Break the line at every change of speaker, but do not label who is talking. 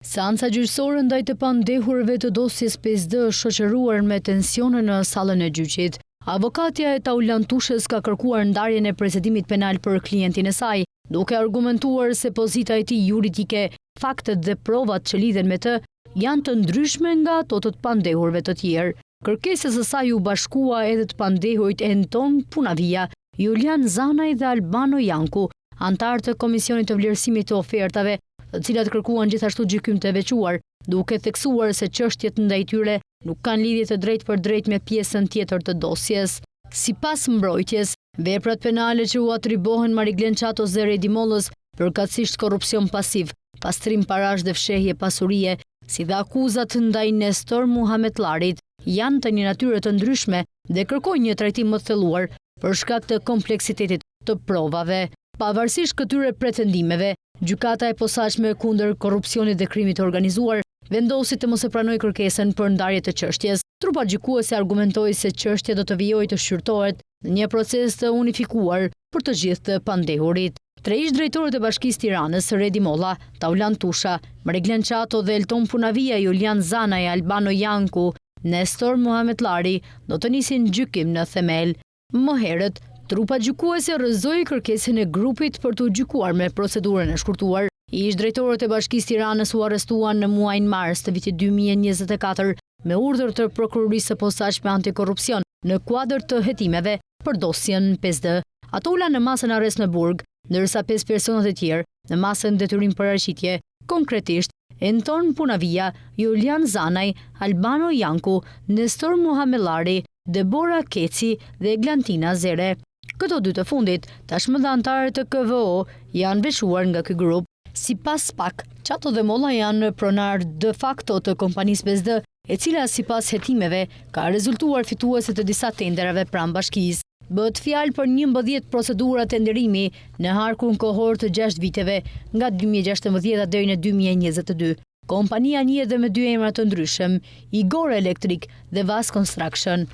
Seanca gjyqësore ndaj të pandehurve të dosjes 5D është shoqëruar me tensione në sallën e gjyqit. Avokatja e Taulant Tushes ka kërkuar ndarjen e procedimit penal për klientin e saj, duke argumentuar se pozita e tij juridike, faktet dhe provat që lidhen me të janë të ndryshme nga ato të të pandehurve të tjerë. Kërkesës së saj iu bashkua edhe të pandehurit Enton Punavia, Julian Zanaj dhe Albano Janku, anëtarë të Komisionit të Vlerësimit të Ofertave, të cilat kërkuan gjithashtu gjykim të veçuar, duke theksuar se çështjet ndaj tyre nuk kanë lidhje të drejtpërdrejtë me pjesën tjetër të dosjes. Sipas mbrojtjes, veprat penale që u atribuohen Mariglen Qatos dhe Redi Mollës, përkatësisht korrupsion pasiv, pastrim parash dhe fshehje pasurie, si dhe akuzat ndaj Nestor Muhametllarit, janë të një natyre të ndryshme dhe kërkojnë një trajtim më të thelluar për shkak të kompleksitetit të provave. Pavarësisht këtyre pretendimeve, Gjykata e Posaçme kundër Korrupsionit dhe Krimit të Organizuar vendosi të mos e pranojë kërkesën për ndarje të çështjes. Trupa gjykuese argumentoi se çështja do të vijojë të shqyrtohet në një proces të unifikuar për të gjithë të pandehurit. Tre ish-drejtorët e Bashkisë Tiranës, Redi Molla, Taulant Tusha, Mariglen Qato dhe Elton Punavia, Julian Zanaj, Albano Janku, Nestor Muhametllari do të nisin gjykim në themel. Më herët, trupa gjykuese rrëzoi kërkesën e grupit për t'u gjykuar me procedurën e shkurtuar. Ish-drejtorët e Bashkisë Tiranës u arrestuan në muajin mars të vitit 2024 me urdhër të Prokurorisë së Posaçme Antikorrupsion në kuadër të hetimeve për dosjen 5D. Ato u lanë në masën arrest në burg, ndërsa pesë personat e tjerë në masën detyrim paraqitje, konkretisht Enton Punavia, Julian Zanaj, Albano Janku, Nestor Muhamellari, Debora Keci dhe Eglantina Zere. Këto dy të fundit, tashmë dhe anëtarë të KVO, janë veçuar nga ky grup. Sipas SPAK, Qato dhe Molla janë pronarë de facto të kompanisë 5D, e cila sipas hetimeve ka rezultuar fituese të disa tenderave pranë bashkisë. Bëhet fjalë për 11 procedura tenderimi në harkun kohor të 6 viteve, nga 2016 deri në 2022. Kompania njihet dhe me dy emra të ndryshëm, Igor Electric dhe Vas Construction.